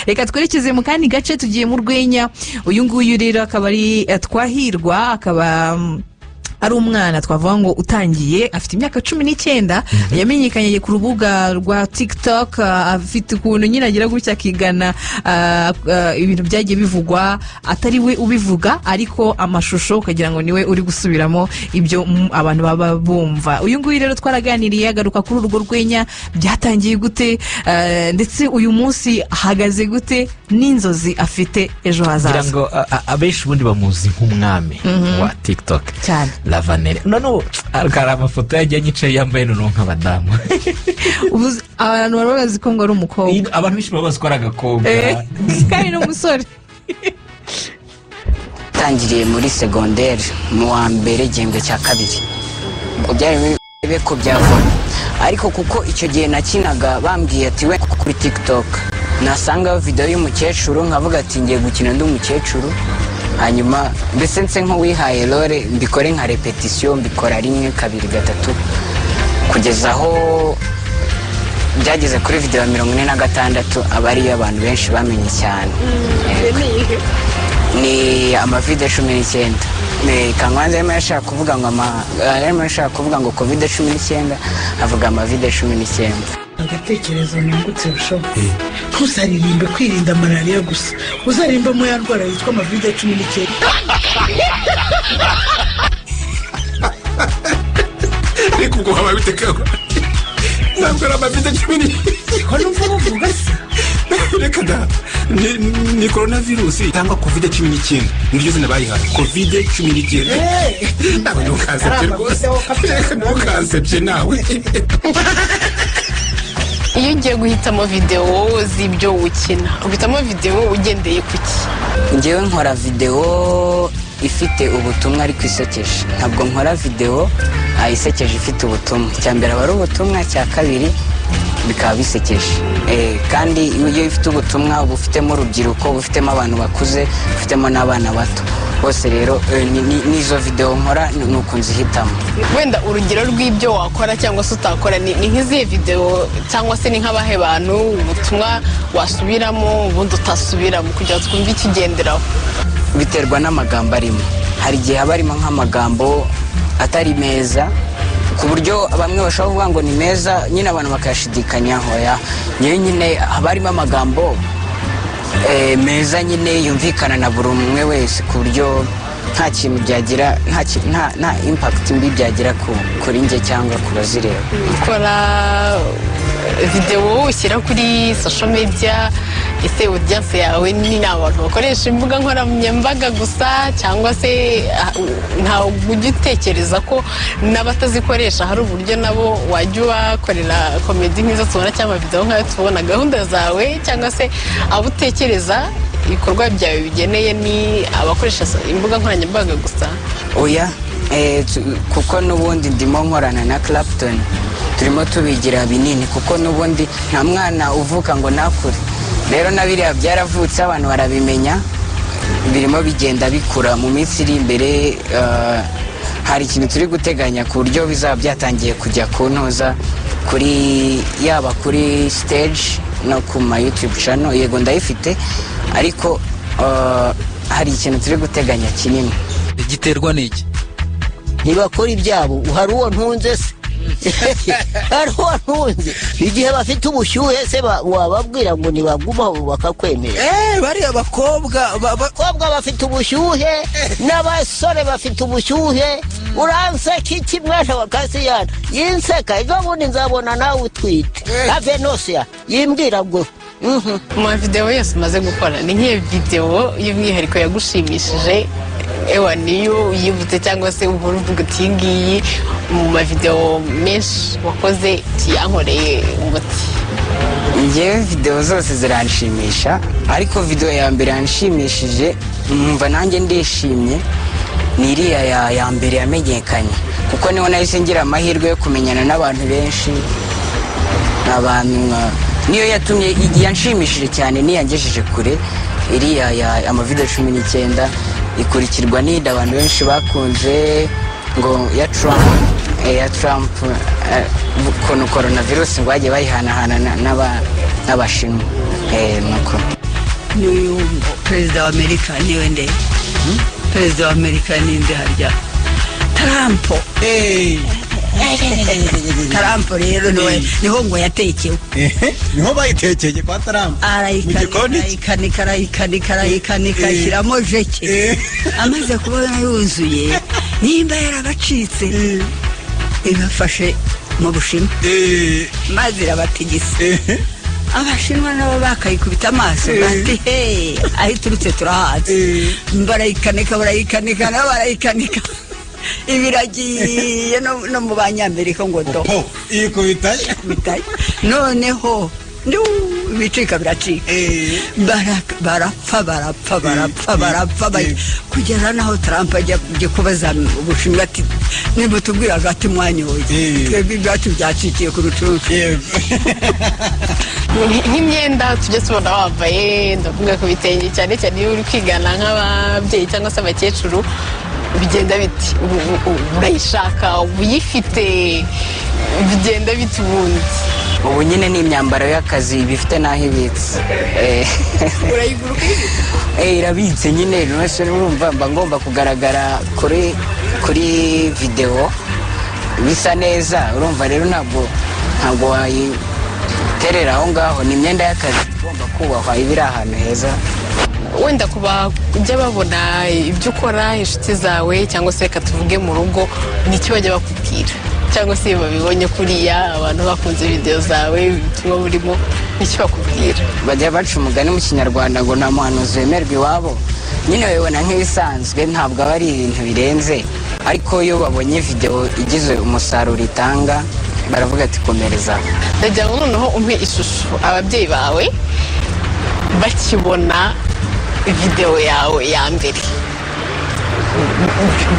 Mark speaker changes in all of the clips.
Speaker 1: Reka twerekeze mu kandi gace, tugiye mu rwenya. Uyu nguyu rero akaba ari Twahirwa, akaba ari umwana twavuga ngo utangiye, afite imyaka 19, yamenyekanye ku rubuga rwa TikTok, afite ukuntu nyine agira gutya akigana ibintu byagiye bivugwa atari we ubivuga, ariko amashusho ukagira ngo niwe uri gusubiramo ibyo abantu baba bumva. Uyu nguyu rero twaraganiriye, agaruka kuri urwo rwenya, byatangiye gute, ndetse uyu munsi ahagaze gute, n'inzozi afite ejo hazaza.
Speaker 2: Ngira ngo abenshi ubundi bamuzi nk'umwami wa TikTok
Speaker 1: cyane.
Speaker 2: Lavanere. Noneho hari amafoto yagiye anyicaye yambaye noneho nk'abadamu.
Speaker 1: Abantu baba bazi ko ngo ari umukobwa.
Speaker 2: Abantu benshi baba bazi ko ari agakobwa.
Speaker 1: Kandi ni umusore.
Speaker 3: Tangiriye muri segonderi mu wa mbere igihembwe cya kabiri. Ubwo byari bibe ko byavamo. Ariko kuko icyo gihe nakinaga bambwiye ati we kuri TikTok nasanga video y'umukecuru nkavuga ati ngiye gukina ndi umukecuru, hanyuma mbese nse nk'uwihaye role mbikore nka repetition, mbikora rimwe kabiri gatatu kugeza aho byageze kuri video ya 46, aba ariyo abantu benshi bamenye cyane. Ni amavide 19. Ni Kangwanza yarimo ashaka kuvuga ngo yarimo ashaka kuvuga ngo covid 19, avuga amavide 19.
Speaker 4: Agatekerezo nungutse bushoboka. Ntuzaririmbe kwirinda malaria gusa, uzaririmbe mu ya ndwara yitwa amavide 19.
Speaker 5: Ariko ubwo haba bitekaho. Ntabwo ari amavide 19.
Speaker 4: Ko numva bavuga se?
Speaker 5: Reka da, ni coronavirus cyangwa covid 19, niryo zina bayihaye, covid 19. Ntabwo ntukansebye rwose, reka ntukansebye nawe.
Speaker 6: Iyo ugiye guhitamo video z'ibyo ukina, uhitamo video ugendeye kuki?
Speaker 3: Njyewe nkora video ifite ubutumwa ariko isekeje. Ntabwo nkora video isekeje ifite ubutumwa. Icya mbere aba ari ubutumwa, icya kabiri bikaba bisekeje. Kandi iyo ifite ubutumwa uba ufitemo urubyiruko, uba ufitemo abantu bakuze, ufitemo n'abana bato. Bose rero n'izo video nkora ni uko nzihitamo.
Speaker 6: Wenda urugero rw'ibyo wakora cyangwa se utakora ni nk'izihe video, cyangwa se ni nk'abahe bantu ubutumwa wasubiramo ubundi utasubiramo kugira ngo twumve ikigenderaho?
Speaker 3: Biterwa n'amagambo arimo. Hari igihe haba harimo nk'amagambo atari meza ku buryo bamwe bashobora kuvuga ngo ni meza, nyine abantu bakayashidikanyaho. Nyewe nyine haba harimo amagambo meza nyine yumvikana na buri umwe wese, ku buryo nta kintu byagira, nta impact mbi byagira kuri njye cyangwa ku bazireba.
Speaker 6: Ukora video ushyira kuri social media, ese audience yawe ni abantu bakoresha imbuga nkoranyambaga gusa, cyangwa se ntawe ujya utekereza ko n'abatazikoresha hari uburyo nabo wajya ubakorera comedy nk'izo tubona cyangwa video nk'ayo tubona? Gahunda zawe cyangwa se abo utekereza ibikorwa byawe bigeneye ni abakoresha imbuga nkoranyambaga gusa?
Speaker 3: Oya, kuko n'ubundi ndimo nkorana na Clapton, turimo tubigira binini, kuko n'ubundi nta mwana uvuka ngo nakure. Rero na biriya byaravutse abantu barabimenya, birimo bigenda bikura. Mu minsi iri imbere hari ikintu turi guteganya ku buryo bizaba byatangiye kujya ku ntoza, kuri yaba kuri stage no ku ma YouTube channel. Yego ndayifite, ariko hari ikintu turi guteganya kinini.
Speaker 7: Giterwa n'iki?
Speaker 8: Ntibakora ibyabo. Hari uwo ntunze se? Hari uwo ntunze? Igihe bafite ubushyuhe se wababwira ngo nibagumaho bakakwemera?
Speaker 7: Bariya bakobwa
Speaker 8: abakobwa bafite ubushyuhe n'abasore bafite ubushyuhe. Uranseka iki mwana wa Kasiyana? Yinseka ejo bundi nzabona nawe utwite. Avenosia yimbwira ngo
Speaker 6: Mu video yose umaze gukora, ni nk'iyo video y'umwihariko yagushimishije, ewa niyo uyibutse cyangwa se uhora uvuga uti iyi ngiyi mu mavideo menshi wakoze yankoreye umuti?
Speaker 3: Njyewe video zose ziranshimisha, ariko video ya mbere yanshimishije numva nanjye ndishimye ni iriya ya mbere yamenyekanye, kuko niho nahise ngira amahirwe yo kumenyana n'abantu benshi. Abantu niyo yatumye yanshimishije cyane, niyangejeje kure. Iriya ya amavideo 19 ikurikirwa n'indi abantu benshi bakunze ngo ya Trump, ya Trump ukuntu coronavirus ngo bagiye bayihanahana n'Abashinwa. Nuko.
Speaker 9: N'uyu perezida wa Amerika niwe nde? Perezida wa Amerika ninde harya? Trump. Trump rero niho ngo yatekewe.
Speaker 10: Niho bayitekeye kwa Trump.
Speaker 9: Arayikanika arayikanika arayikanika ashyiramo jeke. Amaze kubona yuzuye nimba yarabacitse ibafashe mu Bushinwa. Maze irabatigisa. Abashinwa nabo bakayikubita amaso bati he aho iturutse turahazi. Barayikanika barayikanika nabo barayikanika. Ibiragiye no mu Banyamerika ngo do ikubitaye noneho ibicika biracika barapfa barapfa barapfa barapfa kugera naho Trump ajya kubaza Ubushinwa ati nimutubwiraga ati mwanyoye twebwe ibyacu byacikiye ku rucucu.
Speaker 6: Nk'imyenda tujya tubona wambaye, ndavuga ku bitenge cyane cyane iyo uri kwigana nk'ababyeyi cyangwa se abakecuru, bigenda biti urayishaka uyifite bigenda biti ubundi?
Speaker 3: Ubu nyine ni imyambaro y'akazi bifite naho ibitse.
Speaker 1: Urayigura ukayibitse?
Speaker 3: Irabitse nyine, rwose urumva mba ngomba kugaragara kuri video bisa neza, urumva rero ntabwo wayiterera aho ngaho, ni imyenda y'akazi igomba kubahwa iba iri ahantu heza.
Speaker 6: Wenda kuba ujya babona ibyo ukora inshuti zawe cyangwa se reka tuvuge mu rugo, nicyo bajya bakubwira cyangwa se babibonye kuriya abantu bakunze video zawe ubutumwa burimo, nicyo bakubwira?
Speaker 3: Bajya baca umugani mu Kinyarwanda ngo nta muhanuzi wemerwa iwabo, nyine babibona nk'ibisanzwe ntabwo aba ari ibintu birenze, ariko iyo babonye video igize umusaruro itanga baravuga ati komereza.
Speaker 6: Ndagira ngo noneho umpe ishusho ababyeyi bawe bakibona video yawe ya mbere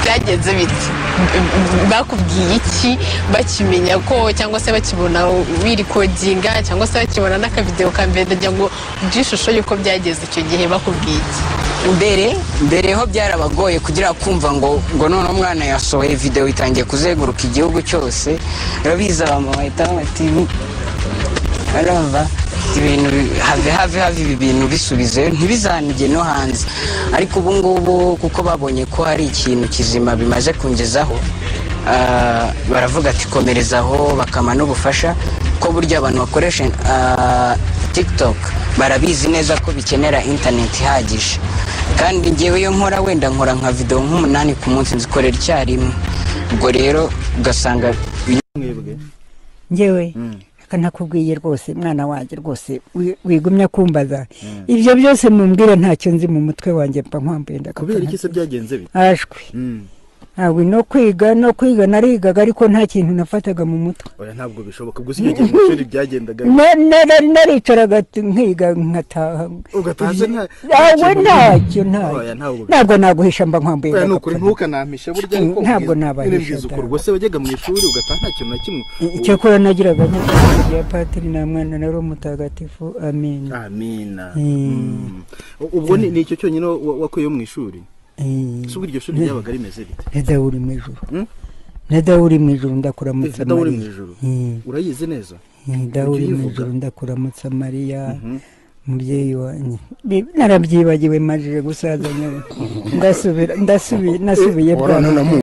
Speaker 6: byagenze bite? Bakubwiye iki bakimenya ko cyangwa se bakibona wirikodinga cyangwa se bakibona n'akavideo ka mbere? Ndagira ngo ishusho y'uko byageze icyo gihe bakubwiye iki?
Speaker 3: Mbere ho byarabagoye kugira kumva ngo none umwana yasohoye video itangiye kuzenguruka igihugu cyose, urabizi abamama bahita bati arumva ibintu have ibi bintu bisubize ntibizanige no hanze, ariko ubu ngubu kuko babonye ko hari ikintu kizima bimaze kungezaho, baravuga ati komerezaho, bakama n'ubufasha ko burya abantu bakoresha TikTok barabizi neza ko bikenera internet ihagije, kandi ngewe iyo nkora wenda nkora nka video nk'umunani ku munsi nzikorera icyarimwe, ubwo rero ugasanga
Speaker 11: ngewe nakubwiye rwose mwana wanjye rwose wigumya kumbaza ibyo byose mumbwira ntacyo nzi mu mutwe wanjye mpa nkwambuye ndakubwira.
Speaker 10: Kubera iki se byagenze bite?
Speaker 11: Ashwi ntabwo no kwiga narigaga ariko nta kintu nafataga mu mutwe.
Speaker 10: Oya ntabwo bishoboka, gusa iyo gihe mu ishuri byagendaga
Speaker 11: naricaraga nkiga nkataha.
Speaker 10: Ugataha
Speaker 11: ntacyo ntabwo naguhisha mba nkwambuye.
Speaker 10: Oya nukuri ntukanampisha burya ariko
Speaker 11: ntabwo nabahisha.
Speaker 10: Ubwo se wajyaga mu ishuri ugataha nta kintu na kimwe?
Speaker 11: Icyakora nagiraga nyakubahwa ya Patiri na Mwana na Roho Mutagatifu, amina.
Speaker 10: Amina. Ubwo ni icyo cyonyine wakuye mu ishuri? Subwo iryo shuri ryabaga rimeze rite?
Speaker 11: Neda uri mu ijuru. Neda uri mu ijuru ndakuramutsa
Speaker 10: Mariya. Neda uri mu ijuru. Urayizi neza?
Speaker 11: Neda uri mu ijuru ndakuramutsa Mariya. Mubyeyi wanjye. Narabyibagiwe majije gusaza nyawe. Ndasubira nasubiye bwa.